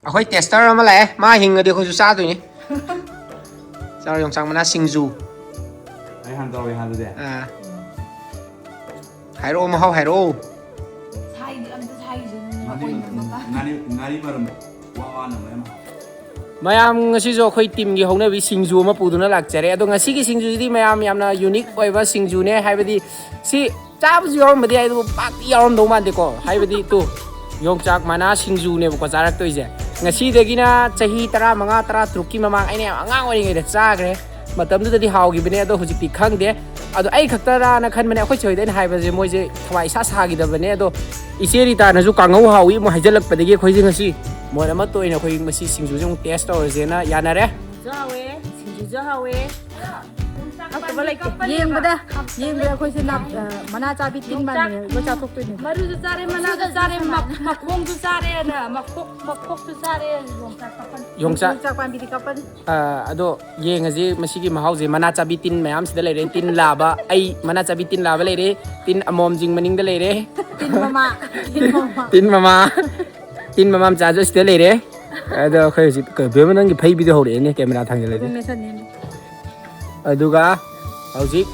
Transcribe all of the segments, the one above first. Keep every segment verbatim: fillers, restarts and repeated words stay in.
ꯑꯩꯈꯣꯏ ꯇꯦꯁꯇꯔ ꯑꯃ ꯂꯥꯛꯑꯦ, ꯃꯥ ꯍꯤꯡꯉꯗꯤ ꯑꯩꯈꯣꯏꯁꯨ ꯆꯥꯗꯣꯏꯅꯤ꯫ ꯆꯥꯔꯣ, ꯌꯣꯡꯆꯥꯛ ꯃꯅꯥ ꯁꯤꯡꯖꯨ꯫ ꯑꯩ ꯍꯥꯟꯅ ꯇꯧꯔꯒꯦ ꯍꯥꯟꯅꯗꯤ꯫ ꯑꯥ꯫ ꯍꯥꯏꯔꯛꯑꯣ, ꯃꯍꯥꯎ ꯍꯥꯏꯔꯛꯑꯣ꯫ ꯁꯥꯏꯗꯤ ꯑꯝꯇ ꯁꯥꯏꯁꯦ ꯉꯥꯔꯤ ꯃꯈꯣꯏꯅ ꯃꯈꯥ ꯉꯥꯔꯤ ꯉꯥꯔꯤ ꯃꯔꯝ ꯋꯥ ꯋꯥꯅ ꯃꯌꯥꯝ꯫ ꯃꯌꯥꯝ, ꯉꯁꯤꯁꯨ ꯑꯩꯈꯣꯏ ꯇꯤꯝꯒꯤ ꯍꯧꯅꯕꯤ ꯁꯤꯡꯖꯨ ꯑꯃ ꯄꯨꯗꯨꯅ ꯂꯥꯛꯆꯔꯦ꯫ ꯑꯗꯣ ꯉꯁꯤꯒꯤ ꯁꯤꯡꯖꯨꯁꯤꯗꯤ ꯃꯌꯥꯝ ꯌꯥꯝꯅ ꯌꯨꯅꯤꯛ ꯑꯣꯏꯕ ꯁꯤꯡꯖꯨꯅꯦ, ꯍꯥꯏꯕꯗꯤ ꯁꯤ ꯆꯥꯕꯁꯨ ꯌꯥꯎꯔꯝꯕꯗꯤ ꯌꯥꯏ, ꯑꯗꯨꯕꯨ ꯄꯥꯛꯇꯤ ꯌꯥꯎꯔꯝꯗꯧ ꯃꯥꯟꯗꯦꯀꯣ꯫ ꯍꯥꯏꯕꯗꯤ ꯇꯨ, ꯌꯣꯡꯆꯥꯛ ꯃꯅꯥ ꯁꯤꯡꯖꯨꯅꯦꯕꯀꯣ ꯆꯥꯔꯛꯇꯣꯏꯁꯦ꯫ ꯉꯁꯤꯗꯒꯤꯅ ꯆꯍꯤ ꯇꯔꯥꯃꯉꯥ, ꯇꯔꯥꯇꯔꯨꯛꯀꯤ ꯃꯃꯥꯡ, ꯑꯩꯅ ꯌꯥꯝ ꯑꯉꯥꯡ ꯑꯣꯏꯔꯤꯉꯩꯗ ꯆꯥꯈ꯭ꯔꯦ꯫ ꯃꯇꯝꯗꯨꯗꯗꯤ ꯍꯥꯎꯈꯤꯕꯅꯦ, ꯑꯗꯣ ꯍꯧꯖꯤꯛꯇꯤ ꯈꯪꯗꯦ꯫ ꯑꯗꯣ ꯑꯩ ꯈꯛꯇꯔꯥꯅ ꯈꯟꯕꯅꯦ, ꯑꯩꯈꯣꯏ ꯆꯦ ꯍꯣꯏꯗ ꯑꯩꯅ ꯍꯥꯏꯕꯁꯦ ꯃꯣꯏꯁꯦ ꯊꯋꯥꯏ ꯏꯁꯥ ꯁꯥꯈꯤꯗꯕꯅꯦ꯫ ꯑꯗꯣ ꯏꯆꯦ ꯔꯤꯇꯥꯅꯁꯨ ꯀꯥꯡꯍꯧ ꯍꯥꯎꯏ ꯑꯃꯨꯛ ꯍꯥꯏꯖꯜꯂꯛꯄꯗꯒꯤ ꯑꯩꯈꯣꯏꯁꯦ ꯉꯁꯤ ꯃꯣꯠ ꯑꯃ ꯇꯣꯏꯅ ꯑꯩꯈꯣꯏ ꯃꯁꯤ ꯁꯤꯡꯖꯨꯁꯦ ꯑꯃꯨꯛ ꯇꯦꯁ ꯇꯧꯔꯁꯦꯅ ꯌꯥꯅꯔꯦ꯫ ꯁꯤꯡꯖꯨꯁꯨ ꯍꯥꯎꯋꯦ, ꯁꯤꯡꯖꯨꯁꯨ ꯍꯥꯎꯋꯦ꯫ ꯍꯥꯎꯇꯕ ꯂꯩꯇꯦ꯫ ꯌꯦꯡꯕꯗ ꯌꯦꯡꯕꯗ ꯑꯩꯈꯣꯏꯁꯦ ꯅꯥꯞ- ꯑ, ꯃꯅꯥ ꯆꯥꯕꯤ ꯇꯤꯟ ꯃꯥꯟꯕꯅꯦ꯫ ꯂꯣꯏ ꯆꯥꯊꯣꯛꯇꯣꯏꯅꯦ꯫ ꯃꯔꯨꯁꯨ ꯆꯥꯔꯦ, ꯃꯅꯥꯁꯨ ꯆꯥꯔꯦ, ꯃ- ꯃꯈꯣꯡꯁꯨ ꯆꯥꯔꯦ, ꯑꯗ ꯃꯈꯣꯛ ꯃꯈꯣꯛꯁꯨ ꯆꯥꯔꯦ꯫ ꯌꯣꯡꯆꯥꯛ ꯀꯥꯞꯄꯟ꯫ ꯌꯣꯡꯆꯥꯛ ꯌꯣꯡꯆꯥꯛ ꯄꯥꯝꯕꯤꯗꯤ ꯀꯥꯞꯄꯟ꯫ ꯑ, ꯑꯗꯣ ꯌꯦꯡꯉꯁꯤ ꯃꯁꯤꯒꯤ ꯃꯍꯥꯎꯁꯦ꯫ ꯃꯅꯥ ꯆꯥꯕꯤ ꯇꯤꯟ ꯃꯌꯥꯝꯁꯤꯗ ꯂꯩꯔꯦ꯫ ꯇꯤꯟ ꯂꯥꯕ, ꯑꯩ ꯃꯅꯥ ꯆꯥꯕꯤ ꯇꯤꯟ ꯂꯥꯕ ꯂꯩꯔꯦ, ꯇꯤꯟ ꯑꯃꯣꯝꯁꯤꯡ ꯃꯅꯤꯡꯗ ꯂꯩꯔꯦ, ꯇꯤꯟ ꯃꯃꯥ꯫ ꯇꯤꯟ ꯃꯃꯥ꯫ ꯇꯤꯟ ꯃꯃꯥ, ꯇꯤꯟ ꯃꯃꯥ ꯃꯆꯥꯁꯨ ꯁꯤꯗ ꯂꯩꯔꯦ꯫ ꯑꯗꯣ ꯑꯩꯈꯣꯏ ꯍꯧꯖꯤꯛ ꯀꯩ, ꯕꯦꯝꯃ ꯅꯪꯒꯤ ꯐꯩꯕꯤꯗꯣ ꯍꯧꯔꯛꯑꯦꯅꯦ ꯀꯦꯃꯦꯔꯥ ꯊꯥꯡꯖꯜꯂꯗꯤ꯫ ꯑꯗꯨꯝ ꯃꯦꯠꯁꯟꯅꯤ꯫ ꯑꯗꯨꯒ ꯍꯧꯖꯤꯛ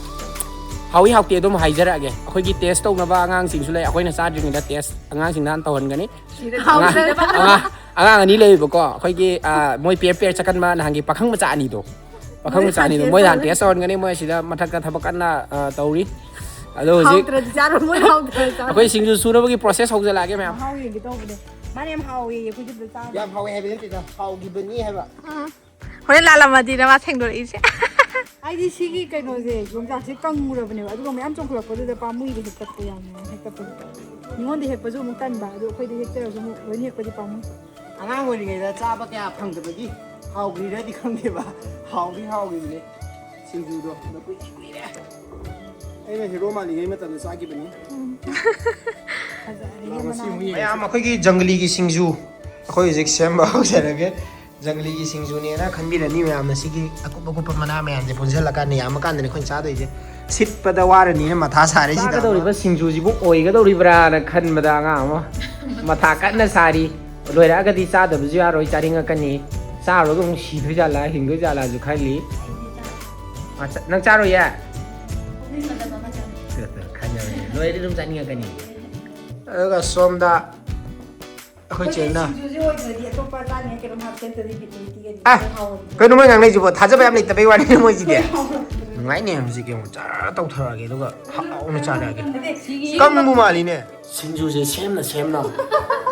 ꯍꯥꯎꯏ ꯍꯥꯎꯇꯦ ꯑꯗꯨꯝ ꯍꯥꯏꯖꯔꯛꯑꯒꯦ꯫ ꯑꯩꯈꯣꯏꯒꯤ ꯇꯦꯁ ꯇꯧꯅꯕ ꯑꯉꯥꯡꯁꯤꯡꯁꯨ ꯂꯩ, ꯑꯩꯈꯣꯏꯅ ꯆꯥꯗ꯭ꯔꯤꯉꯩꯗ ꯇꯦꯁ ꯑꯉꯥꯡꯁꯤꯡꯗ ꯍꯥꯟꯅ ꯇꯧꯍꯟꯒꯅꯤ꯫ ꯑꯉꯥꯡ, ꯍꯥꯎꯇꯦ꯫ ꯑꯉꯥꯡ, ꯑꯉꯥꯡ ꯑꯅꯤ ꯂꯩꯌꯦꯕꯀꯣ, ꯑꯩꯈꯣꯏꯒꯤ, ꯑ, ꯃꯣꯏ ꯄꯦꯔ ꯄꯦꯔ ꯆꯠꯀꯟꯕ ꯅꯍꯥꯟꯒꯤ ꯄꯥꯈꯪ ꯃꯆꯥ ꯑꯅꯤꯗꯣ꯫ ꯄꯥꯈꯪ ꯃꯆꯥ ꯑꯅꯤꯗꯣ ꯃꯣꯏ ꯍꯥꯟꯅ ꯇꯦꯁ ꯇꯧꯍꯟꯒꯅꯤ꯫ ꯃꯣꯏ ꯑꯁꯤꯗ ꯃꯊꯛꯇ ꯊꯕꯛ ꯀꯟꯅ, ꯑ, ꯇꯧꯔꯤ꯫ ꯑꯗꯣ ꯍꯧꯖꯤꯛ ꯍꯥꯎꯇ꯭ꯔꯗꯤ ꯆꯥꯔꯣ, ꯃꯣꯏ ꯍꯥꯎꯇ꯭ꯔꯗꯤ ꯆꯥꯔꯣ꯫ ꯑꯩꯈꯣꯏ ꯁꯤꯡꯖꯨ ꯁꯨꯅꯕꯒꯤ ꯄ꯭ꯔꯣꯁꯦꯁ ꯍꯧꯖꯜꯂꯛꯑꯒꯦ ꯃꯌꯥꯝ꯫ ꯃꯍꯥꯎ ꯌꯦꯡꯒꯦ ꯇꯧꯕꯅꯦ꯫ ꯃꯥꯅ ꯌꯥꯝ ꯍꯥꯎꯋꯦꯌꯦ ꯑꯩꯈꯣꯏꯒꯤꯗ ꯆꯥꯕ꯫ ꯌꯥꯝ ꯍꯥꯎꯋꯦ ꯍꯥꯏꯕ ꯅꯠꯇꯦꯗ, ꯍꯥꯎꯈꯤꯕꯅꯤ ꯍꯥꯏꯕ꯫ ꯍꯣꯔꯦꯟ ꯂꯥꯜꯂꯝꯃꯗꯤꯅ ꯃꯥ ꯁꯦꯡꯗꯣꯔꯛꯏꯁꯦ꯫ ꯑꯩꯗꯤ ꯁꯤꯒꯤ ꯀꯩꯅꯣꯁꯦ, ꯌꯣꯡꯆꯥꯛꯁꯦ ꯀꯪꯉꯨꯔꯕꯅꯦꯕ, ꯑꯗꯨꯒ ꯃꯌꯥꯝ ꯆꯣꯡꯈꯠꯂꯛꯄꯗꯨꯗ ꯄꯥꯝꯃꯨꯏꯕ ꯍꯦꯛꯇꯠꯄ ꯌꯥꯝꯅ ꯍꯦꯛꯇꯠꯄꯗꯣ꯫ ꯃꯤꯉꯣꯟꯗ ꯍꯦꯛꯄꯁꯨ ꯑꯃꯨꯛ ꯇꯟꯕ, ꯑꯗꯣ ꯑꯩꯈꯣꯏꯗ ꯍꯦꯛꯆꯔꯁꯨ ꯑꯃꯨꯛ ꯂꯣꯏꯅ ꯍꯦꯛꯄꯗꯤ ꯄꯥꯝꯃꯨꯏ꯫ ꯑꯉꯥꯡ ꯑꯣꯏꯔꯤꯉꯩꯗ ꯆꯥꯕ ꯀꯌꯥ ꯐꯪꯗꯕꯒꯤ ꯍꯥꯎꯈ꯭ꯔꯤꯔꯗꯤ ꯈꯪꯗꯦꯕ, ꯍꯥꯎꯗꯤ ꯍꯥꯎꯈꯤꯕꯅꯦ ꯁꯤꯡꯖꯨꯗꯣ꯫ ꯑꯗꯣ ꯀꯨꯏꯗꯤ ꯀꯨꯏꯔꯦ꯫ ꯑꯩꯅ ꯍꯦꯔꯣ ꯃꯥꯜꯂꯤꯉꯩ ꯃꯇꯝꯗ ꯆꯥꯈꯤꯕꯅꯤ꯫ ꯐꯖꯔꯦ ꯃꯁꯤ ꯑꯃꯨꯛ ꯃꯅꯥ꯫ ꯌꯦꯡꯉꯁꯤ꯫ ꯃꯌꯥꯝ ꯑꯩꯈꯣꯏꯒꯤ ꯖꯪꯒꯂꯤꯒꯤ ꯁꯤꯡꯖꯨ ꯑꯩꯈꯣꯏ ꯍꯧꯖꯤꯛ ꯁꯦꯝꯕ ꯍꯧꯖꯔꯒꯦ꯫ ꯖꯪꯒꯂꯤꯒꯤ ꯁꯤꯡꯖꯨꯅꯦꯅ ꯈꯟꯕꯤꯔꯅꯤ ꯃꯌꯥꯝꯅ, ꯁꯤꯒꯤ ꯑꯀꯨꯞ ꯑꯀꯨꯞꯄ ꯃꯅꯥ ꯃꯌꯥꯝꯁꯦ ꯄꯨꯟꯁꯤꯜꯂꯀꯥꯟꯗ ꯌꯥꯝꯃꯀꯥꯟꯗꯅꯦ ꯑꯩꯈꯣꯏꯅ ꯆꯥꯗꯣꯏꯁꯦ꯫ ꯁꯤꯠꯄꯗ ꯋꯥꯔꯅꯤꯅ ꯃꯊꯥ ꯁꯥꯔꯦ ꯁꯤꯗ꯫ ꯆꯥꯒꯗꯧꯔꯤꯕ ꯁꯤꯡꯖꯨꯁꯤꯕꯨ ꯑꯣꯏꯒꯗꯧꯔꯤꯕ꯭ꯔꯥꯅ ꯈꯟꯕꯗ ꯑꯉꯥꯡ ꯑꯃ ꯃꯊꯥ ꯀꯟꯅ ꯁꯥꯔꯤ꯫ ꯂꯣꯏꯔꯛꯑꯒꯗꯤ ꯆꯥꯗꯕꯁꯨ ꯌꯥꯔꯣꯏ, ꯆꯥꯅꯤꯡꯉꯛꯀꯅꯤ꯫ ꯆꯥꯔꯨꯔꯒ ꯑꯃꯨꯛ ꯁꯤꯗꯣꯏ ꯖꯥꯠꯂꯥ, ꯍꯤꯡꯗꯣꯏ ꯖꯥꯠꯂꯥꯁꯨ ꯈꯜꯂꯤ꯫ ꯑꯥ, ꯆ-, ꯅꯪ ꯆꯥꯔꯣꯏꯌꯦ? ꯈꯟꯖꯕꯅꯦ꯫ ꯂꯣꯏꯔꯗꯤ ꯑꯗꯨꯝ ꯆꯥꯅꯤꯡꯉꯛꯀꯅꯤ꯫ ꯑꯗꯨꯒ ꯁꯣꯝꯗ ꯑꯩꯈꯣꯏ ꯆꯦꯅ ꯁꯤꯡꯖꯨꯁꯦ ꯑꯣꯏꯗ꯭ꯔꯗꯤ ꯑꯇꯣꯞꯄ ꯆꯥꯅꯤꯡꯉꯥꯏ ꯀꯩꯅꯣꯝ ꯍꯥꯞꯆꯤꯟꯗꯗꯤ ꯕꯤꯠ ꯂꯩꯇꯦ ꯀꯩꯅꯣ꯫ ꯑꯦ, ꯍꯥꯎꯕꯅꯤ꯫ ꯀꯩꯅꯣ ꯃꯣꯏ ꯉꯥꯡꯅꯩꯁꯤꯕꯣ? ꯊꯥꯖꯕ ꯌꯥꯝ ꯂꯩꯇꯕꯩ ꯋꯥꯅꯤꯅꯦ ꯃꯣꯏꯁꯤꯗꯤ꯫ ꯅꯨꯡꯉꯥꯏꯅꯦ ꯍꯧꯖꯤꯛ ꯌꯦꯡꯉꯣ, ꯖꯔ ꯇꯧꯊꯔꯛꯑꯒꯦ ꯑꯗꯨꯒ ꯍꯥꯎꯅ ꯆꯥꯔꯛꯑꯒꯦ꯫ ꯅꯠꯇꯦ, ꯁꯤꯒꯤ ꯀꯪꯕꯨ ꯃꯥꯜꯂꯤꯅꯦ꯫ ꯁꯤꯡꯖꯨꯁꯦ ꯁꯦꯝꯅ ꯁꯦꯝꯅ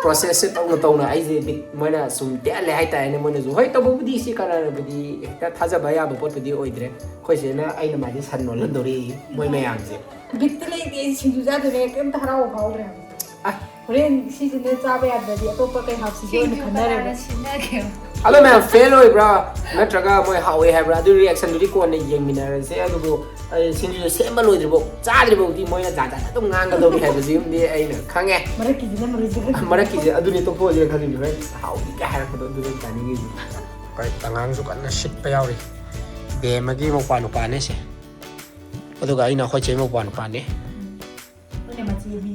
processꯁꯦ ꯇꯧꯅ ꯇꯧꯅ ꯑꯩꯁꯦ ꯕꯤꯠ ꯃꯣꯏꯅ ꯁꯨꯝ ꯇꯦꯛꯍꯜꯂꯦ ꯍꯥꯏꯇꯥꯔꯦꯅꯦ꯫ ꯃꯣꯏꯅꯁꯨ ꯍꯣꯏ ꯇꯧꯕꯕꯨꯗꯤ ꯁꯤ ꯀꯅꯥꯅꯕꯨꯗꯤ ꯍꯦꯛꯇ ꯊꯥꯖꯕ ꯌꯥꯕ ꯄꯣꯠꯄꯨꯗꯤ ꯑꯣꯏꯗ꯭ꯔꯦ꯫ ꯑꯩꯈꯣꯏ ꯆꯦꯅ ꯑꯩꯅ ꯃꯥꯗꯤ ꯁꯟ ꯑꯣꯜꯍꯟꯗꯧꯔꯤ ꯃꯣꯏ ꯃꯌꯥꯝꯁꯦ꯫ ꯕꯤꯠꯇ ꯂꯩꯇꯦ, ꯑꯩ ꯁꯤꯡꯖꯨ ꯆꯥꯗꯣꯏꯅꯦ, ꯀꯩꯝꯇ ꯍꯔꯥꯎꯕ ꯐꯥꯎꯗ꯭ꯔꯦ ꯍꯧꯖꯤꯛ꯫ ꯑ꯫ ꯍꯣꯔꯦꯟ ꯁꯤꯁꯤꯅ ꯆꯥꯕ ꯌꯥꯗ꯭ꯔꯗꯤ ꯑꯇꯣꯞꯄ ꯀꯩ ꯍꯥꯞꯁꯤꯒꯦ ꯑꯣꯏꯅ ꯁꯤꯡꯖꯨ ꯈꯟꯅꯔꯦꯕ꯫ ꯀꯅꯥꯅ ꯁꯤꯟꯅꯒꯦ? ꯑꯗꯣ ꯃꯌꯥꯝ ꯐꯦꯜ ꯑꯣꯏꯕ꯭ꯔꯥ ꯅꯠꯇ꯭ꯔꯒ ꯃꯣꯏ ꯍꯥꯎꯋꯦ ꯍꯥꯏꯕ꯭ꯔꯥ? ꯑꯗꯨ reactionꯗꯨꯗꯤ ꯀꯣꯟꯅ ꯌꯦꯡꯃꯤꯟꯅꯔꯁꯦ꯫ ꯑꯗꯨꯕꯨ ꯑꯩ ꯁꯤꯡꯖꯨꯁꯦ ꯁꯦꯝꯕ ꯂꯣꯏꯗ꯭ꯔꯤꯐꯥꯎ, ꯆꯥꯗ꯭ꯔꯤꯐꯥꯎꯗꯤ ꯃꯣꯏꯅ ꯖꯥꯠ ꯖꯥꯠ ꯑꯗꯨꯝ ꯉꯥꯡꯒꯗꯧꯔꯤ ꯍꯥꯏꯕꯁꯤꯃꯗꯤ ꯑꯩꯅ ꯈꯪꯉꯦ꯫ ꯃꯔꯛꯀꯤꯁꯤꯅ ꯃꯔꯛꯁꯦ ꯈꯔ ꯃꯔꯛꯀꯤꯁꯦ ꯑꯗꯨꯅꯤ ꯇꯣꯛꯊꯣꯛꯑꯁꯤꯔ ꯈꯜꯂꯤꯕꯅꯤ꯫ ꯍꯣꯔꯦꯟ ꯍꯥꯎꯏꯒ ꯍꯥꯏꯔꯛꯄꯗꯣ ꯑꯗꯨꯅꯤ ꯇꯥꯅꯤꯡꯉꯤꯁꯦ꯫ ꯍꯣꯏ, ꯑꯉꯥꯡꯁꯨ ꯀꯟꯅ ꯁꯤꯠꯄ ꯌꯥꯎꯔꯤ꯫ ꯕꯦꯝꯃꯒꯤ ꯃꯧꯄ꯭ꯋꯥ ꯅꯨꯄꯥꯅꯦ ꯁꯦ꯫ ꯑꯗꯨꯒ ꯑꯩꯅ ꯑꯩꯈꯣꯏ ꯆꯦ ꯃꯧꯄ꯭ꯋꯥ ꯅꯨꯄꯥꯅꯦ꯫ ꯑꯗꯨꯅꯦ ꯃꯆꯦꯗꯤ꯫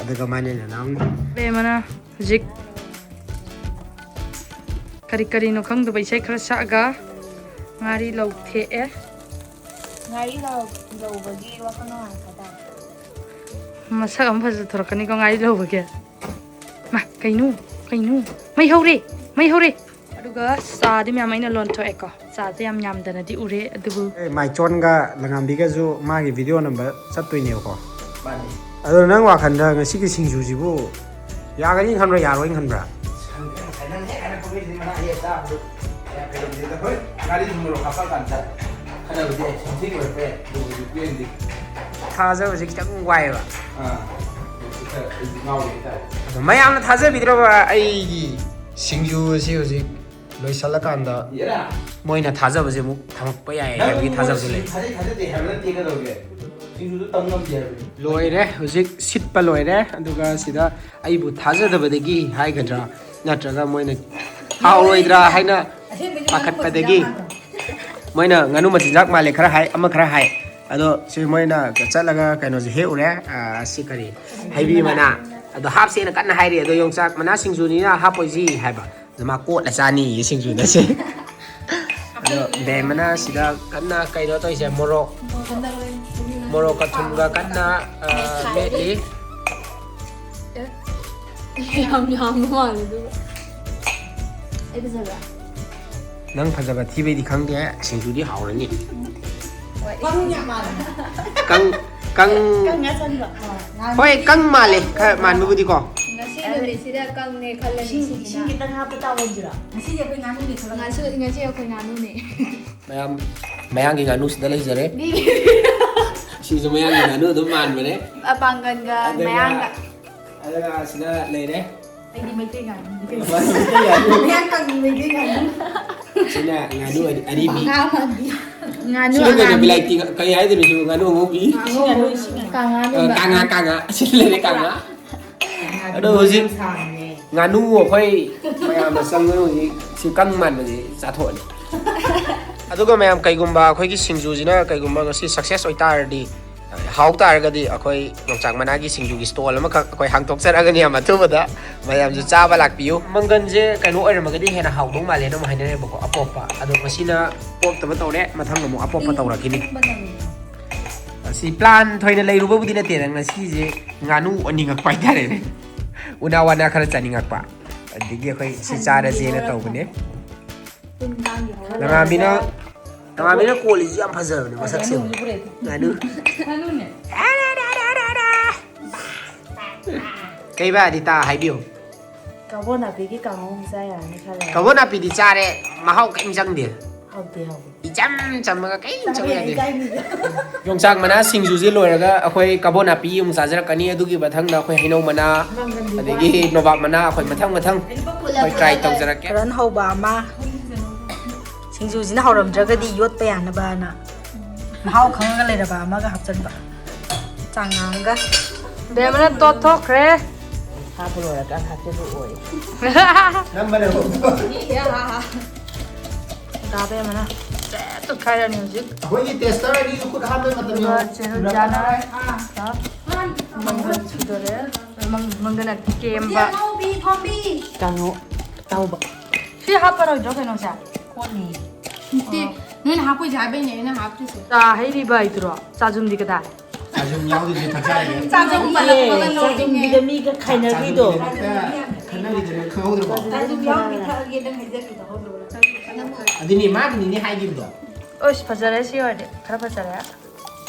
ꯑꯗꯨꯒ ꯃꯥꯅꯦ ꯅꯅꯥꯎꯅꯤ꯫ ꯕꯦꯝꯃꯅ ꯍꯧꯖꯤꯛ ꯀꯔꯤ ꯀꯔꯤꯅꯣ ꯈꯪꯗꯕ ꯏꯁꯩ ꯈꯔ ꯁꯛꯑꯒ ꯉꯥꯔꯤ ꯂꯧ ꯊꯦꯛꯑꯦ꯫ ꯉꯥꯔꯤ ꯂꯧ-, ꯂꯧꯕꯒꯤ ꯋꯥꯈꯜ ꯅꯨꯡꯉꯥꯏꯔꯛꯄ ꯇꯥꯔꯦ꯫ ꯃꯁꯛ ꯑꯃ ꯐꯖꯊꯣꯔꯛꯀꯅꯤꯀꯣ ꯉꯥꯔꯤ ꯂꯧꯕꯒꯤ꯫ ꯃꯥ, ꯀꯩꯅꯣ? ꯀꯩꯅꯣ? ꯃꯩ ꯍꯧꯔꯦ! ꯃꯩ ꯍꯧꯔꯦ! ꯑꯗꯨꯒ ꯆꯥꯗꯤ ꯃꯌꯥꯝ ꯑꯩꯅ ꯂꯣꯟꯊꯣꯛꯑꯦꯀꯣ꯫ ꯆꯥꯁꯦ ꯌꯥꯝ ꯌꯥꯝꯗꯅꯗꯤ ꯎꯔꯦ, ꯑꯗꯨꯕꯨ ꯑꯦ, ꯃꯥꯏꯆꯣꯟꯒ ꯂꯪꯉꯥꯝꯕꯤꯒꯁꯨ ꯃꯥꯒꯤ video ꯅꯝꯕ ꯆꯠꯇꯣꯏꯅꯦꯕꯀꯣ꯫ ꯃꯥꯅꯤ꯫ ꯑꯗꯣ ꯅꯪ ꯋꯥꯈꯜꯗ ꯉꯁꯤꯒꯤ ꯁꯤꯡꯖꯨꯁꯤꯕꯨ ꯌꯥꯒꯅꯤ ꯈꯟꯕ꯭ꯔꯥ, ꯌꯥꯔꯣꯏꯅ ꯈꯟꯕ꯭ꯔꯥ? ꯈꯪꯗꯦ, ꯉꯁꯥꯏ ꯅꯪ ꯍꯦꯛ ꯍꯥꯏꯔꯛꯄꯒꯤꯗꯤ ꯃꯅꯥ ꯑꯅꯤꯔ ꯆꯥꯕꯗꯨ ꯀꯌꯥ ꯀꯩꯗꯧꯗꯦꯗ꯫ ꯍꯣꯏ, ꯉꯥꯔꯤ ꯊꯨꯝ ꯃꯣꯔꯣꯛ ꯍꯥꯞꯄꯀꯥꯟꯗ ꯈꯟꯅꯕꯗꯤ ꯌꯥꯏ, ꯁꯤꯡꯖꯨ ꯑꯣꯏꯔꯛꯄ ꯌꯥꯏ, ꯑꯗꯨꯕꯨ ꯍꯧꯖꯤꯛꯀꯤ ꯑꯣꯏꯅꯗꯤ ꯊꯥꯖꯕꯁꯦ ꯈꯤꯇꯪ ꯋꯥꯏꯑꯦꯕ꯫ ꯑꯥ, ꯑꯩꯁꯨ ꯉꯥꯎꯔꯤ ꯍꯥꯏꯇꯥꯔꯦ꯫ ꯑꯗꯣ ꯃꯌꯥꯝꯅ ꯊꯥꯖꯕꯤꯗ꯭ꯔꯕ ꯑꯩꯒꯤ ꯁꯤꯡꯖꯨ ꯑꯁꯤ ꯍꯧꯖꯤꯛ ꯂꯣꯏꯁꯤꯜꯂꯀꯥꯟꯗ ꯌꯦꯔꯥ꯫ ꯃꯣꯏꯅ ꯊꯥꯖꯕꯁꯦ ꯑꯃꯨꯛ ꯊꯝꯃꯛꯄ ꯌꯥꯏ ꯍꯥꯏꯕꯒꯤ ꯅꯪ ꯊꯥꯖꯕꯁꯨ ꯂꯩ꯫ ꯊꯥꯖꯩ ꯊꯥꯖꯗꯦ ꯍꯥꯏꯕ ꯅꯠꯇꯦ, ꯀꯩꯗꯧꯔꯒꯦ? ꯁꯤꯡꯖꯨꯗꯣ ꯇꯝ ꯉꯝꯗꯦ ꯍꯥꯏꯕꯅꯤ꯫ ꯂꯣꯏꯔꯦ, ꯍꯧꯖꯤꯛ ꯁꯤꯠꯄ ꯂꯣꯏꯔꯦ꯫ ꯑꯗꯨꯒ ꯁꯤꯗ ꯑꯩꯕꯨ ꯊꯥꯖꯗꯕꯗꯒꯤ ꯍꯥꯏꯒꯗ꯭ꯔꯥ, ꯅꯠꯇ꯭ꯔꯒ ꯃꯣꯏꯅ ꯍꯥꯎꯔꯣꯏꯗ꯭ꯔꯥ ꯍꯥꯏꯅ ꯑꯁꯦꯡꯕꯩꯗꯤ ꯅꯪ ꯄꯥꯈꯠꯄꯗꯒꯤ ꯃꯆꯤꯟꯖꯥꯛ ꯃꯥꯟꯗ꯭ꯔꯣ? ꯃꯣꯏꯅ ꯉꯥꯅꯨ ꯃꯆꯤꯟꯖꯥꯛ ꯃꯥꯜꯂꯦ ꯈꯔ ꯍꯥꯏ, ꯑꯃ ꯈꯔ ꯍꯥꯏ꯫ ꯑꯗꯣ ꯁꯤ ꯃꯣꯏꯅ ꯆꯠꯂꯒ ꯀꯩꯅꯣꯁꯦ ꯍꯦꯛꯎꯔꯦ꯫ ꯑꯥ, ꯁꯤ ꯀꯔꯤ? ꯍꯩꯕꯤ ꯃꯅꯥ꯫ ꯑꯗꯣ ꯍꯥꯞꯁꯦꯅ ꯀꯟꯅ ꯍꯥꯏꯔꯤ꯫ ꯑꯗꯣ ꯌꯣꯡꯆꯥꯛ ꯃꯅꯥ ꯁꯤꯡꯖꯨꯅꯤꯅ ꯍꯥꯞꯄꯣꯏꯁꯤ ꯍꯥꯏꯕ꯫ ꯑꯗꯣ ꯃꯥ ꯀꯣꯠꯂ ꯆꯥꯅꯤꯌꯦ ꯁꯤꯡꯖꯨꯗꯁꯦ꯫ ꯑꯗꯣ ꯕꯦꯝꯃꯅ ꯁꯤꯗ ꯀꯟꯅ ꯀꯩꯅꯣ ꯇꯧꯔꯤꯁꯦ, ꯃꯣꯔꯣꯛ, ꯃꯣꯔꯣꯛꯀ ꯊꯨꯝꯒ ꯀꯟꯅ, ꯑ, ꯃꯦꯠꯂꯤ꯫ ꯌꯥꯝ ꯌꯥꯝꯕ ꯃꯥꯜꯂꯦ ꯑꯗꯨꯒ꯫ ꯑꯩ ꯐꯖꯕ꯭ꯔꯥ? ꯅꯪ ꯐꯖꯕ ꯊꯤꯕꯩꯗꯤ ꯈꯪꯗꯦ, ꯁꯤꯡꯖꯨꯗꯤ ꯍꯥꯎꯔꯅꯤ꯫ ꯀꯪ ꯌꯥꯝ ꯃꯥꯜꯂꯦ꯫ ꯀꯪ ꯀꯪ ꯀꯪ ꯉꯥꯁꯟꯕ꯫ ꯍꯣꯏ, ꯀꯪ ꯃꯥꯜꯂꯦ, ꯈꯔ ꯃꯥꯟꯕꯕꯨꯗꯤꯀꯣ꯫ ꯉꯁꯤ ꯅꯨꯃꯤꯠꯁꯤꯗ ꯀꯪꯅꯦ ꯈꯜꯂꯅꯤ꯫ ꯏꯁꯤꯡ ꯁꯤꯁꯤꯅ꯫ ꯏꯁꯤꯡ ꯈꯤꯇꯪ ꯍꯥꯞꯄ ꯇꯥꯎꯍꯟꯁꯤꯔꯣ? ꯉꯁꯤꯗꯤ ꯑꯩꯈꯣꯏ ꯉꯥꯅꯨꯅꯦ ꯈꯜꯂꯒ꯫ ꯉꯁꯤ ꯉꯁꯤ ꯑꯩꯈꯣꯏ ꯉꯥꯅꯨꯅꯦ꯫ ꯃꯌꯥꯝ ꯃꯌꯥꯡꯒꯤ ꯉꯥꯅꯨꯁꯤꯗ ꯂꯩꯖꯔꯦ꯫ ꯁꯤꯁꯨ ꯃꯌꯥꯡꯒꯤ ꯉꯥꯅꯨ ꯑꯗꯨꯝ ꯃꯥꯟꯕꯅꯦ꯫ ꯃꯄꯥꯡꯒꯜꯒ ꯑꯗꯨꯒ ꯃꯌꯥꯡꯒ꯫ ꯑꯗꯨꯒ ꯑꯁꯤꯗ ꯂꯩꯔꯦ꯫ ꯑꯩꯗꯤ ꯃꯩꯇꯩ ꯉꯥꯅꯨ꯫ ꯃꯩꯇꯩ ꯉꯥꯅꯨ꯫ ꯃꯌꯥꯡ ꯀꯪꯕꯤ ꯃꯩꯇꯩ ꯉꯥꯅꯨ꯫ ꯁꯤꯅ ꯉꯥꯅꯨ ꯑꯔꯤ- ꯑꯔꯤꯕꯤ꯫ ꯉꯥ ꯑꯃꯗꯤ꯫ ꯉꯥꯅꯨ ꯁꯤꯅ ꯀꯩꯅꯣ ꯑꯉꯥꯡꯕꯤ꯫ ꯕꯤꯂꯥꯏꯇꯤ ꯉꯥ-, ꯀꯩ ꯍꯥꯏꯗꯣꯏꯅꯣ ꯁꯤꯕꯨ? ꯉꯥꯅꯨ ꯑꯉꯧꯕꯤ꯫ ꯏꯁꯤꯡ ꯉꯥꯅꯨ, ꯏꯁꯤꯡ ꯉꯥꯅꯨ꯫ ꯀꯥꯡꯉꯥ ꯑ, ꯑꯗꯨꯝꯕ꯫ ꯀꯥꯡꯉꯥ, ꯀꯥꯡꯉꯥ꯫ ꯁꯤꯗ ꯂꯩꯔꯦ ꯀꯥꯡꯉꯥ꯫ ꯑꯗꯣ ꯍꯧꯖꯤꯛ ꯉꯥꯅꯨ ꯑꯩꯈꯣꯏ ꯃꯌꯥꯝꯅ ꯆꯪꯕ ꯍꯧꯖꯤꯛ ꯁꯤ ꯀꯪ ꯃꯥꯟꯕꯁꯤ ꯆꯥꯊꯣꯛꯑꯅꯤ꯫ ꯑꯗꯨꯒ ꯃꯌꯥꯝ, ꯀꯩꯒꯨꯝꯕ ꯑꯩꯈꯣꯏꯒꯤ ꯁꯤꯡꯖꯨꯁꯤꯅ ꯀꯩꯒꯨꯝꯕ ꯉꯁꯤ ꯁꯛꯁꯦꯁ ꯑꯣꯏꯇꯥꯔꯗꯤ, ꯍꯥꯎ ꯇꯥꯔꯒꯗꯤ ꯑꯩꯈꯣꯏ ꯌꯣꯡꯆꯥꯛ ꯃꯅꯥꯒꯤ ꯁꯤꯡꯖꯨꯒꯤ ꯁ꯭ꯇꯣꯜ ꯑꯃꯈꯛ ꯑꯩꯈꯣꯏ ꯍꯥꯡꯗꯣꯛꯆꯔꯛꯑꯒꯅꯤ ꯌꯥꯝ ꯑꯊꯨꯕꯗ꯫ ꯃꯌꯥꯝꯁꯨ ꯆꯥꯕ ꯂꯥꯛꯄꯤꯌꯨ꯫ ꯃꯪꯒꯟꯁꯦ ꯀꯩꯅꯣ ꯑꯣꯏꯔꯝꯃꯒꯗꯤ ꯍꯦꯟꯅ ꯍꯥꯎꯗꯧ ꯃꯥꯜꯂꯦꯅ ꯑꯃꯨꯛ ꯍꯥꯏꯅꯔꯦꯕꯀꯣ, ꯑꯄꯣꯞꯄ꯫ ꯑꯗꯣ ꯉꯁꯤꯅ ꯄꯣꯛꯇꯕ ꯇꯧꯔꯦ, ꯃꯊꯪ ꯑꯃꯨꯛ ꯑꯄꯣꯞꯄ ꯇꯧꯔꯛꯈꯤꯅꯤ꯫ ꯑꯁꯤ ꯄ꯭ꯂꯥꯟ ꯊꯣꯏꯅ ꯂꯩꯔꯨꯕꯕꯨꯗꯤ ꯅꯠꯇꯦꯗ, ꯉꯁꯤꯁꯦ ꯉꯥꯅꯨ ꯑꯣꯟꯅꯤꯡꯉꯛꯄ ꯍꯥꯏꯇꯥꯔꯦꯅꯦ꯫ ꯎꯅꯥ ꯋꯥꯅꯥ ꯈꯔ ꯆꯥꯅꯤꯡꯉꯛꯄ꯫ ꯑꯗꯒꯤ ꯑꯩꯈꯣꯏ ꯁꯤ ꯆꯥꯔꯁꯦꯅ ꯇꯧꯕꯅꯦ꯫ ꯅꯉꯥꯃꯤꯅ, ꯅꯉꯥꯃꯤꯅ ꯀꯣꯜꯂꯤꯁꯤ ꯌꯥꯝ ꯐꯖꯕꯅꯦ, ꯃꯁꯛꯁꯦ꯫ ꯉꯥꯅꯨ꯫ ꯀꯩꯕ, ꯔꯤꯇꯥ, ꯍꯥꯏꯕꯤꯌꯨ꯫ ꯀꯕꯣ ꯅꯥꯄꯤꯒꯤ ꯀꯥꯡꯍꯧ ꯑꯃ ꯆꯥ ꯌꯥꯔꯅꯤ ꯈꯜꯂꯦ꯫ ꯀꯕꯣ ꯅꯥꯄꯤꯗꯤ ꯆꯥꯔꯦ, ꯃꯍꯥꯎ ꯀꯔꯤꯝ ꯆꯪꯗꯦ꯫ ꯍꯥꯎꯇꯦ, ꯍꯥꯎꯇꯦ꯫ ꯏꯆꯝ ꯆꯝꯃꯒ ꯀꯔꯤꯝ ꯆꯪ ꯌꯥꯗꯦ꯫ ꯆꯥꯅꯤꯡꯗꯦ꯫ ꯌꯣꯡꯆꯥꯛ ꯃꯅꯥ ꯁꯤꯡꯖꯨꯁꯦ ꯂꯣꯏꯔꯒ ꯑꯩꯈꯣꯏ ꯀꯕꯣ ꯅꯥꯄꯤ ꯑꯃꯨꯛ ꯆꯥꯖꯔꯛꯀꯅꯤ꯫ ꯑꯗꯨꯒꯤ ꯃꯊꯪꯗ ꯑꯩꯈꯣꯏ ꯍꯩꯅꯧ ꯃꯅꯥ, ꯑꯗꯒꯤ ꯅꯣꯕꯥꯞ ꯃꯅꯥ, ꯑꯩꯈꯣꯏ ꯃꯊꯪ ꯃꯊꯪ ꯑꯩꯈꯣꯏ ꯇ꯭ꯔꯥꯏ ꯇꯧꯖꯔꯛꯀꯦ꯫ ꯀꯔꯟ ꯍꯧꯕ ꯑꯃ, ꯁꯤꯡꯖꯨꯁꯤꯅ ꯍꯧꯔꯝꯗ꯭ꯔꯒꯗꯤ ꯌꯣꯠꯄ ꯌꯥꯅꯕꯅ ꯃꯍꯥꯎ ꯈꯪꯉꯒ ꯂꯩꯔꯕ ꯑꯃꯒ ꯍꯥꯞꯆꯟꯕ꯫ ꯆꯥꯉꯥꯡꯒ꯫ ꯕꯦꯝꯃꯅ ꯇꯣꯠꯊꯣꯛꯈ꯭ꯔꯦ꯫ ꯍꯥꯞꯄ ꯂꯣꯏꯔꯀꯥꯟ ꯍꯥꯞꯆꯤꯜꯂꯛꯑꯣ꯫ ꯅꯝꯕꯅꯦ꯫ ꯗꯥ ꯕꯦꯝꯃꯅ ꯁꯦꯠ ꯇꯣꯠꯈꯥꯏꯔꯅꯤ ꯍꯧꯖꯤꯛ꯫ ꯑꯩꯈꯣꯏꯒꯤ ꯇꯦꯁꯇꯔ ꯑꯅꯤꯁꯨ ꯈꯨꯠ ꯍꯥꯞꯄꯩ ꯃꯇꯝ ꯑꯗꯨꯒ ꯌꯧꯔꯦ꯫ ꯆꯦꯔꯨ ꯖꯥꯅ ꯃꯪꯒꯟ ꯁꯨꯗꯣꯔꯦ꯫ ꯃꯪꯒꯅ ꯀꯦꯝꯕ꯫ ꯀꯥꯡꯉꯧ ꯇꯧꯕ꯫ ꯁꯤ ꯍꯥꯞꯄꯔꯣꯏꯗ꯭ꯔꯣ ꯀꯩꯅꯣꯁꯦ? ꯀꯣꯠꯅꯤ꯫ ꯅꯠꯇꯦ, ꯅꯣꯏꯅ ꯍꯥꯞꯄꯣꯏꯁꯦ ꯍꯥꯏꯕꯩꯅꯦ ꯑꯩꯅ ꯍꯥꯞꯇ꯭ꯔꯤꯁꯦ꯫ ꯆꯥ ꯍꯩꯔꯤꯕ ꯍꯥꯏꯗꯨꯔꯣ? ꯆꯥꯖꯨꯝꯗꯤ ꯀꯗꯥꯏ? ꯆꯥꯖꯨꯝ ꯌꯥꯎꯗ꯭ꯔꯤꯁꯦ ꯊꯛꯆꯔꯒꯦ꯫ ꯆꯥꯖꯨꯝ ꯃꯅꯝ ꯃꯅꯝ ꯆꯥꯖꯨꯝꯗꯨꯗ ꯃꯤꯒ ꯈꯥꯏꯅꯈ꯭ꯔꯤꯗꯣ꯫ ꯆꯥꯖꯨꯝꯒꯤꯗꯃꯛꯇ ꯈꯟꯅꯔꯤꯗꯅ ꯈꯪꯍꯧꯗ꯭ꯔꯕꯣ? ꯆꯥꯖꯨꯝ ꯌꯥꯎꯗ꯭ꯔꯤ ꯊꯛꯑꯒꯦ ꯅꯪ ꯍꯥꯏꯖꯔꯤꯗꯣ ꯇꯥꯍꯧꯗ꯭ꯔꯕꯣ? ꯑꯗꯨꯅꯤ ꯃꯥꯒꯤꯅꯤꯅꯦ ꯍꯥꯏꯈꯤꯕꯗꯣ꯫ ꯑꯁ, ꯐꯖꯔꯦ ꯁꯤ ꯑꯣꯏꯔꯗꯤ꯫ ꯈꯔ ꯐꯖꯔꯦ꯫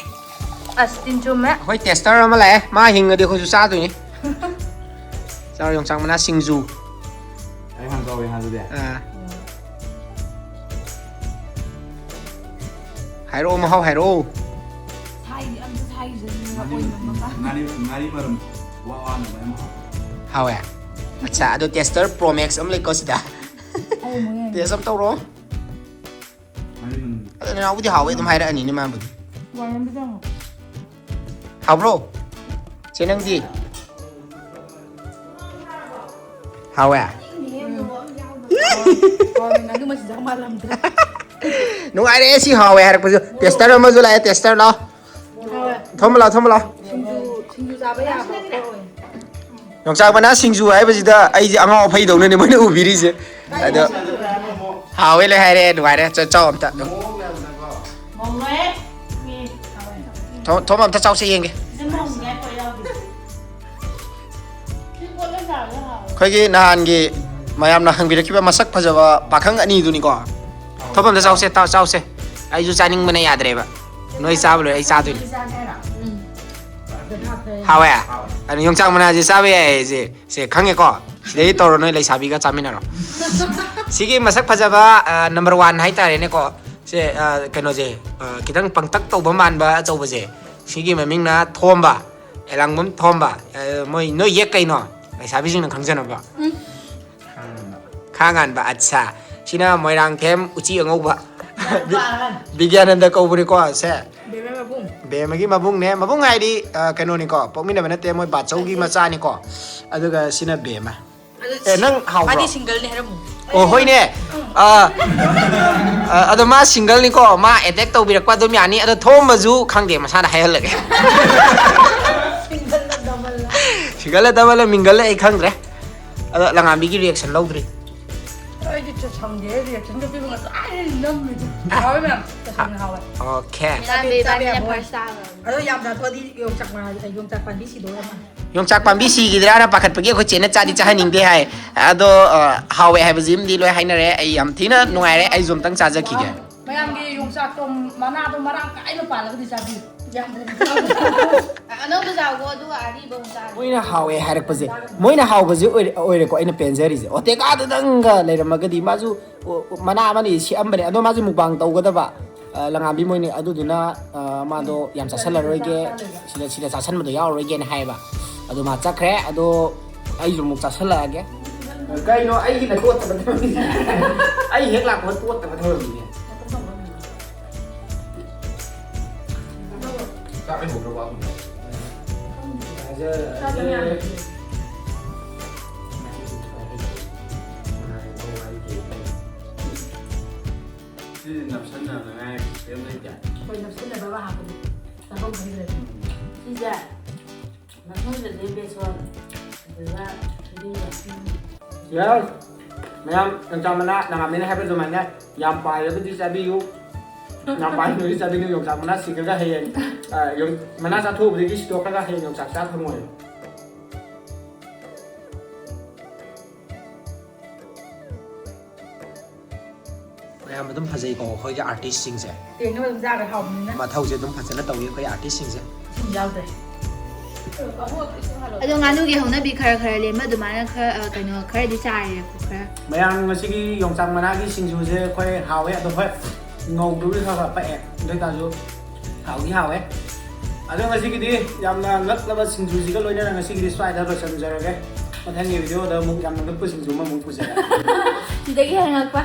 ꯑꯁ, ꯇꯤꯟ ꯆꯨꯝꯃꯦ꯫ ꯑꯩꯈꯣꯏ tester ꯑꯃ ꯂꯥꯛꯑꯦ꯫ ꯃꯥ ꯍꯤꯡꯉꯗꯤ ꯑꯩꯈꯣꯏꯁꯨ ꯆꯥꯗꯣꯏꯅꯤ꯫ ꯆꯥꯔꯣ, ꯌꯣꯡꯆꯥꯛ ꯃꯅꯥ ꯁꯤꯡꯖꯨ꯫ ꯑꯩ ꯍꯥꯟꯅ ꯇꯧꯔꯦ ꯍꯥꯏ ꯑꯗꯨꯗꯤ꯫ ꯑꯥ꯫ ꯍꯥꯏꯔꯛꯑꯣ, ꯃꯍꯥꯎ ꯍꯥꯏꯔꯛꯑꯣ꯫ ꯁꯥꯏꯗꯤ ꯑꯝꯇ ꯁꯥꯏꯖꯅꯤꯡꯕ ꯉꯥꯔꯤ, ꯑꯣꯏꯅꯕ꯫ ꯉꯥꯔꯤ, ꯉꯥꯔꯤ ꯃꯔꯨꯝ ꯋꯥ ꯋꯥꯅ ꯃꯌꯥꯝ ꯍꯥꯞꯄ꯫ ꯍꯥꯎꯋꯦ꯫ ꯑꯠꯆꯥ, ꯑꯗꯣ tester Pro Max ꯑꯃ ꯂꯩꯀꯣ ꯁꯤꯗ꯫ ꯑꯩ ꯑꯃꯨꯛ ꯌꯦꯡꯒꯦ꯫ Test ꯑꯃ ꯇꯧꯔꯣ꯫ ꯉꯥꯔꯤ ꯃꯔꯨꯝ꯫ ꯑꯗꯣ ꯅꯅꯥꯎꯕꯨꯗꯤ ꯍꯥꯎꯋꯦ ꯑꯗꯨꯝ ꯍꯥꯏꯔꯛꯑꯅꯤꯅꯦ ꯃꯥꯕꯨꯗꯤ꯫ ꯋꯥꯔꯝꯕ ꯆꯪꯉꯣ꯫ ꯍꯥꯎꯕ꯭ꯔꯣ? ꯆꯦ ꯅꯪꯗꯤ? ꯍꯥꯎꯋꯦ? ꯍꯥꯎꯋꯦ, ꯉꯥꯅꯨ ꯃꯆꯤꯟꯖꯥꯛ ꯃꯥꯜꯂꯝꯗ꯭ꯔꯦ꯫ ꯅꯨꯡꯉꯥꯏꯔꯦ ꯁꯤ ꯍꯥꯎꯋꯦ ꯍꯥꯏꯔꯛꯄꯁꯨ꯫ Tester ꯑꯃꯁꯨ ꯂꯥꯛꯑꯦ, tester ꯂꯥꯛꯑꯣ꯫ ꯍꯥꯎꯋꯦ꯫ ꯊꯣꯝꯕ ꯂꯥꯛꯑꯣ, ꯊꯣꯝꯕ ꯂꯥꯛꯑꯣ꯫ ꯁꯤꯡꯖꯨ, ꯁꯤꯡꯖꯨ ꯆꯥꯕ ꯌꯥꯕ ꯄꯣꯠ ꯑꯣꯏ꯫ ꯌꯣꯡꯆꯥꯛ ꯃꯅꯥ ꯁꯤꯡꯖꯨ ꯍꯥꯏꯕꯁꯤꯗ ꯑꯩꯁꯦ ꯑꯉꯥꯎ ꯑꯐꯩꯗꯧꯅꯅꯦ ꯃꯣꯏꯅ ꯎꯕꯤꯔꯤꯁꯦ꯫ ꯑꯗꯣ ꯍꯥꯎꯋꯦ ꯂꯣꯏ ꯍꯥꯏꯔꯦ, ꯅꯨꯡꯉꯥꯏꯔꯦ꯫ ꯆ-, ꯆꯥꯎ ꯑꯝꯇ꯫ ꯃꯧꯅꯦ꯫ ꯃꯤ ꯊꯣ-, ꯊꯣꯝ ꯑꯝꯇ ꯆꯥꯎꯁꯦ ꯌꯦꯡꯒꯦ꯫ ꯁꯤꯁꯦ ꯃꯧꯅꯦ ꯍꯥꯏ ꯄꯣꯠ ꯌꯥꯎꯗꯦ꯫ ꯁꯤ ꯀꯣꯠꯂ ꯆꯥꯕꯗ ꯍꯥꯎꯋꯦ꯫ ꯑꯩꯈꯣꯏꯒꯤ ꯅꯍꯥꯟꯒꯤ ꯃꯌꯥꯝꯅ ꯍꯪꯕꯤꯔꯛꯈꯤꯕ ꯃꯁꯛ ꯐꯖꯕ ꯄꯥꯈꯪ ꯑꯅꯤꯗꯨꯅꯤꯀꯣ꯫ ꯊꯣꯝ ꯑꯝꯇ ꯆꯥꯎꯁꯦ, ꯇꯥ-, ꯆꯥꯎꯁꯦ꯫ ꯑꯩꯁꯨ ꯆꯥꯅꯤꯡꯕꯅ ꯌꯥꯗ꯭ꯔꯦꯕ꯫ ꯅꯣꯏ ꯆꯥꯕ ꯂꯣꯏꯔꯦ, ꯑꯩ ꯆꯥꯗꯣꯏꯅꯤ꯫ ꯎꯝ꯫ ꯍꯥꯎꯋꯦ? ꯑꯗꯨ ꯌꯣꯡꯆꯥꯛ ꯃꯅꯥꯁꯦ ꯆꯥꯕ ꯌꯥꯏ ꯍꯥꯏꯁꯦ꯫ ꯁꯦ, ꯈꯪꯉꯦꯀꯣ? ꯁꯤꯗꯩ ꯇꯧꯔꯣ, ꯅꯣꯏ ꯂꯩꯁꯥꯕꯤꯒ ꯆꯥꯃꯤꯟꯅꯔꯣ꯫ ꯁꯤꯒꯤ ꯃꯁꯛ ꯐꯖꯕ, ꯑ, number one ꯍꯥꯏꯇꯥꯔꯦꯅꯦꯀꯣ꯫ ꯁꯦ, ꯑ, ꯀꯩꯅꯣꯁꯦ, ꯑ, ꯈꯤꯇꯪ ꯄꯪꯇꯛ ꯇꯧꯕ ꯃꯥꯟꯕ ꯑꯆꯧꯕꯁꯦ꯫ ꯁꯤꯒꯤ ꯃꯃꯤꯡꯅ ꯊꯣꯝꯕ, ꯑꯦꯂꯥꯡꯕꯝ ꯊꯣꯝꯕ꯫ ꯑ, ꯃꯣꯏ, ꯅꯣꯏ ꯌꯦꯛ ꯀꯩꯅꯣ? ꯂꯩꯁꯥꯕꯤꯁꯤꯡꯅ ꯈꯪꯖꯅꯕ꯫ ꯎꯝ꯫ ꯈꯥ ꯉꯥꯟꯕ, ꯑꯠꯁꯥ꯫ ꯁꯤꯅ ꯃꯣꯏꯔꯥꯡꯊꯦꯝ ꯎꯆꯤ ꯑꯉꯧꯕ꯫ ꯕꯤꯒ꯭ꯌꯥꯅꯟꯗ ꯀꯧꯕꯅꯤꯀꯣ, ꯁꯦ꯫ ꯕꯦꯝꯃ ꯃꯕꯨꯡ꯫ ꯕꯦꯝꯃꯒꯤ ꯃꯕꯨꯡꯅꯦ꯫ ꯃꯕꯨꯡ ꯍꯥꯏꯗꯤ, ꯑ, ꯀꯩꯅꯣꯅꯤꯀꯣ, ꯄꯣꯛꯃꯤꯟꯅꯕ ꯅꯠꯇꯦ, ꯃꯣꯏ ꯕꯥꯆꯧꯒꯤ ꯃꯆꯥꯅꯤꯀꯣ꯫ ꯑꯗꯨꯒ ꯁꯤꯅ ꯕꯦꯝꯃ꯫ ꯑꯗꯨ ꯑꯦ, ꯁꯤ-, ꯅꯪ ꯍꯥꯎꯕ꯭ꯔꯣ? ꯃꯥꯗꯤ singleꯅꯦ ꯍꯥꯏꯔꯝꯃꯨ꯫ ꯑꯣ, ꯍꯣꯏꯅꯦ꯫ ꯑ, ꯑ, ꯑꯗꯣ ꯃꯥ singleꯅꯤꯀꯣ, ꯃꯥ attack ꯇꯧꯕꯤꯔꯛꯄ ꯑꯗꯨꯝ ꯌꯥꯅꯤ꯫ ꯑꯗꯣ ꯊꯣꯝꯕꯁꯨ ꯈꯪꯗꯦ, ꯃꯁꯥꯅ ꯍꯥꯏꯍꯜꯂꯒꯦ꯫ Singleꯂ doubleꯂ? ꯍꯤꯒꯠꯂ ꯗꯕꯜꯂ ꯃꯤꯡꯒꯜꯂ ꯑꯩ ꯈꯪꯗ꯭ꯔꯦ꯫ ꯑꯗꯣ ꯂꯉꯥꯝꯕꯤꯒꯤ reaction ꯂꯧꯗ꯭ꯔꯤ꯫ ꯑꯩꯗꯤ ꯆꯠ ꯁꯪꯗꯦ, reaction ꯅꯨꯄꯤ ꯉꯁꯥꯏ ꯅꯝꯃꯤꯗꯣ꯫ ꯍꯥꯎꯋꯦ ꯃꯌꯥꯝ, ꯇꯁꯦꯡꯅ ꯍꯥꯎꯋꯦ꯫ Okay꯫ ꯂꯥꯝꯕꯤ ꯏꯕꯥꯅꯤꯅ first ꯆꯥꯈ꯭ꯔꯕꯅꯦ꯫ ꯑꯗꯣ ꯌꯥꯝ ꯆꯥꯊꯣꯛꯑꯗꯤ ꯌꯣꯡꯆꯥꯛ ꯃꯅꯥ-, ꯌꯣꯡꯆꯥꯛ ꯄꯥꯝꯕꯤ ꯁꯤꯗꯧꯔꯦ ꯑꯃ꯫ ꯌꯣꯡꯆꯥꯛ ꯄꯥꯝꯕꯤ ꯁꯤꯈꯤꯗ꯭ꯔꯥꯅ ꯄꯥꯈꯠꯄꯒꯤ ꯑꯩꯈꯣꯏ ꯆꯦꯅ ꯆꯥꯗꯤ ꯆꯥꯍꯟꯅꯤꯡꯗꯦ ꯍꯥꯏ꯫ ꯑꯗꯣ ꯑ, ꯍꯥꯎꯋꯦ ꯍꯥꯏꯕꯁꯤꯃꯗꯤ ꯂꯣꯏ ꯍꯥꯏꯅꯔꯦ꯫ ꯑꯩ ꯌꯥꯝ ꯊꯤꯅ ꯅꯨꯡꯉꯥꯏꯔꯦ꯫ ꯑꯩꯁꯨ ꯑꯝꯇꯪ ꯆꯥꯖꯈꯤꯒꯦ꯫ ꯃꯌꯥꯝꯒꯤ ꯌꯣꯡꯆꯥꯛꯇꯣ ꯃꯅꯥꯗꯣ ꯃꯔꯥꯡ ꯀꯥꯏꯅ ꯄꯥꯜꯂꯒꯗꯤ ꯆꯥꯕꯤꯌꯨ꯫ ꯌꯥꯝ ꯑꯅꯧꯕ ꯆꯥꯎꯀꯣ, ꯑꯗꯨꯒ ꯑꯔꯤꯕ ꯑꯃꯨꯛ ꯆꯥꯔꯣ꯫ ꯃꯣꯏꯅ ꯍꯥꯎꯋꯦ ꯍꯥꯏꯔꯛꯄꯁꯦ, ꯃꯣꯏꯅ ꯍꯥꯎꯕꯁꯦ ꯑꯣꯏꯔꯦ, ꯑꯣꯏꯔꯦꯀꯣ ꯑꯩꯅ ꯄꯦꯟꯖꯔꯤꯁꯦ꯫ ꯑꯣꯇꯦꯀꯥꯗꯨꯗꯪꯒ ꯂꯩꯔꯝꯃꯒꯗꯤ ꯃꯥꯁꯨ ꯑꯣ, ꯑꯣ, ꯃꯅꯥ ꯑꯃꯅꯤ ꯁꯦꯛꯑꯝꯕꯅꯦ꯫ ꯑꯗꯣ ꯃꯥꯁꯨ mukbang ꯇꯧꯒꯗꯕ, ꯑ, ꯂꯉꯥꯝꯕꯤ ꯃꯣꯏꯅꯤ꯫ ꯑꯗꯨꯗꯨꯅ ꯑ, ꯃꯥꯗꯣ ꯌꯥꯝ ꯆꯥꯁꯜꯂꯔꯣꯏꯒꯦ, ꯁꯤꯗ, ꯁꯤꯗ ꯆꯥꯁꯟꯕꯗꯣ ꯌꯥꯎꯔꯔꯣꯏꯒꯦꯅ ꯍꯥꯏꯌꯦꯕ꯫ ꯑꯗꯣ ꯃꯥ ꯆꯠꯈ꯭ꯔꯦ꯫ ꯑꯗꯣ ꯑꯩꯁꯨ ꯑꯃꯨꯛ ꯆꯥꯁꯜꯂꯛꯑꯒꯦ꯫ ꯀꯩꯅꯣ ꯑꯩꯒꯤꯅ ꯇꯣꯠꯇꯕ ꯊꯝꯃꯤꯁꯦ? ꯑꯩ ꯍꯦꯛ ꯂꯥꯛꯄꯒ ꯇꯣꯠꯇꯕ ꯊꯝꯃꯤꯅꯦ꯫ ꯆꯥꯛ ꯂꯩꯍꯧꯗ꯭ꯔꯕ ꯑꯗꯨꯝ? ꯁꯤꯗꯤ ꯅꯞꯁꯟꯅꯅꯉꯥꯏ ꯀꯔꯤꯝ ꯂꯩꯇꯦ꯫ ꯑꯩꯈꯣꯏ ꯅꯞꯁꯤꯟꯅꯗꯕ ꯍꯥꯞꯄꯗꯤ ꯆꯥꯐꯝ ꯈꯪꯗ꯭ꯔꯦ꯫ ꯁꯤꯁꯦ ꯃꯅꯨꯡꯗꯗꯤ ꯕꯦꯁꯣꯟ, ꯑꯗꯨꯒ ꯊꯣꯏꯗꯤꯡ꯫ Yes꯫ ꯃꯌꯥꯝ ꯌꯣꯡꯆꯥꯛ ꯃꯅꯥ ꯂꯉꯥꯝꯕꯤꯅ ꯍꯥꯏꯕ ꯑꯗꯨꯃꯥꯏꯅ ꯌꯥꯝ ꯄꯥꯏꯔꯒꯗꯤ ꯆꯥꯕꯤꯌꯨ꯫ ꯌꯥꯝ ꯄꯥꯏꯔꯒꯗꯤ ꯆꯥꯕꯤꯌꯨ꯫ ꯌꯣꯡꯆꯥꯛ ꯃꯅꯥ ꯁꯤꯈ꯭ꯔꯒ ꯍꯌꯦꯡ, ꯑ, ꯌꯣꯡ-, ꯃꯅꯥ ꯆꯥꯊꯣꯛꯎꯕꯗꯒꯤ ꯁꯤꯗꯣꯛꯈ꯭ꯔꯒ ꯍꯌꯦꯡ ꯌꯣꯡꯆꯥꯛ ꯆꯥ ꯐꯪꯉꯣꯏ꯫ ꯃꯌꯥꯝ ꯑꯗꯨꯝ ꯐꯖꯩꯀꯣ ꯑꯩꯈꯣꯏꯒꯤ artistꯁꯤꯡꯁꯦ꯫ ꯇꯦꯡꯅꯕ ꯑꯗꯨꯝ ꯆꯥꯈ꯭ꯔꯦ ꯍꯥꯎꯕꯅꯤꯅ꯫ ꯃꯊꯧꯁꯦ ꯑꯗꯨꯝ ꯐꯖꯅ ꯇꯧꯏ ꯑꯩꯈꯣꯏ artistꯁꯤꯡꯁꯦ꯫ ꯏꯁꯤꯡ ꯌꯥꯎꯗ꯭ꯔꯦ꯫ ꯑꯗꯣ ꯉꯥꯅꯨꯒꯤ ꯍꯧꯅꯕꯤ ꯈꯔ ꯈꯔ ꯂꯦꯝꯕ ꯑꯗꯨꯃꯥꯏꯅ ꯈꯔ, ꯑ, ꯀꯩꯅꯣ ꯈꯔꯗꯤ ꯆꯥꯔꯦꯀꯣ ꯈꯔ꯫ ꯃꯌꯥꯝ ꯉꯁꯤꯒꯤ ꯌꯣꯡꯆꯥꯛ ꯃꯅꯥꯒꯤ ꯁꯤꯡꯖꯨꯁꯦ ꯑꯩꯈꯣꯏ ꯍꯥꯎꯋꯦ꯫ ꯑꯗꯣ ꯍꯣꯏ, ꯉꯧꯕꯗꯨꯕꯨꯗꯤ ꯈꯔ ꯈꯔ ꯄꯛꯑꯦ꯫ ꯑꯗꯨ ꯑꯣꯏꯇꯥꯔꯁꯨ ꯍꯥꯎꯗꯤ ꯍꯥꯎꯋꯦ꯫ ꯑꯗꯣ ꯉꯁꯤꯒꯤꯗꯤ ꯌꯥꯝꯅ ꯉꯛꯂꯕ ꯁꯤꯡꯖꯨꯁꯤꯒ ꯂꯣꯏꯅꯅ ꯉꯁꯤꯒꯤꯗꯤ ꯁ꯭ꯋꯥꯏꯗ ꯂꯣꯏꯁꯤꯟꯖꯔꯒꯦ꯫ ꯃꯊꯪꯒꯤ videoꯗ ꯑꯃꯨꯛ ꯌꯥꯝꯅ ꯉꯛꯄ ꯁꯤꯡꯖꯨ ꯑꯃꯃꯨꯛ ꯄꯨꯖꯔꯛꯑꯒꯦ꯫ ꯁꯤꯗꯒꯤ ꯍꯦꯟꯒꯠꯄ꯫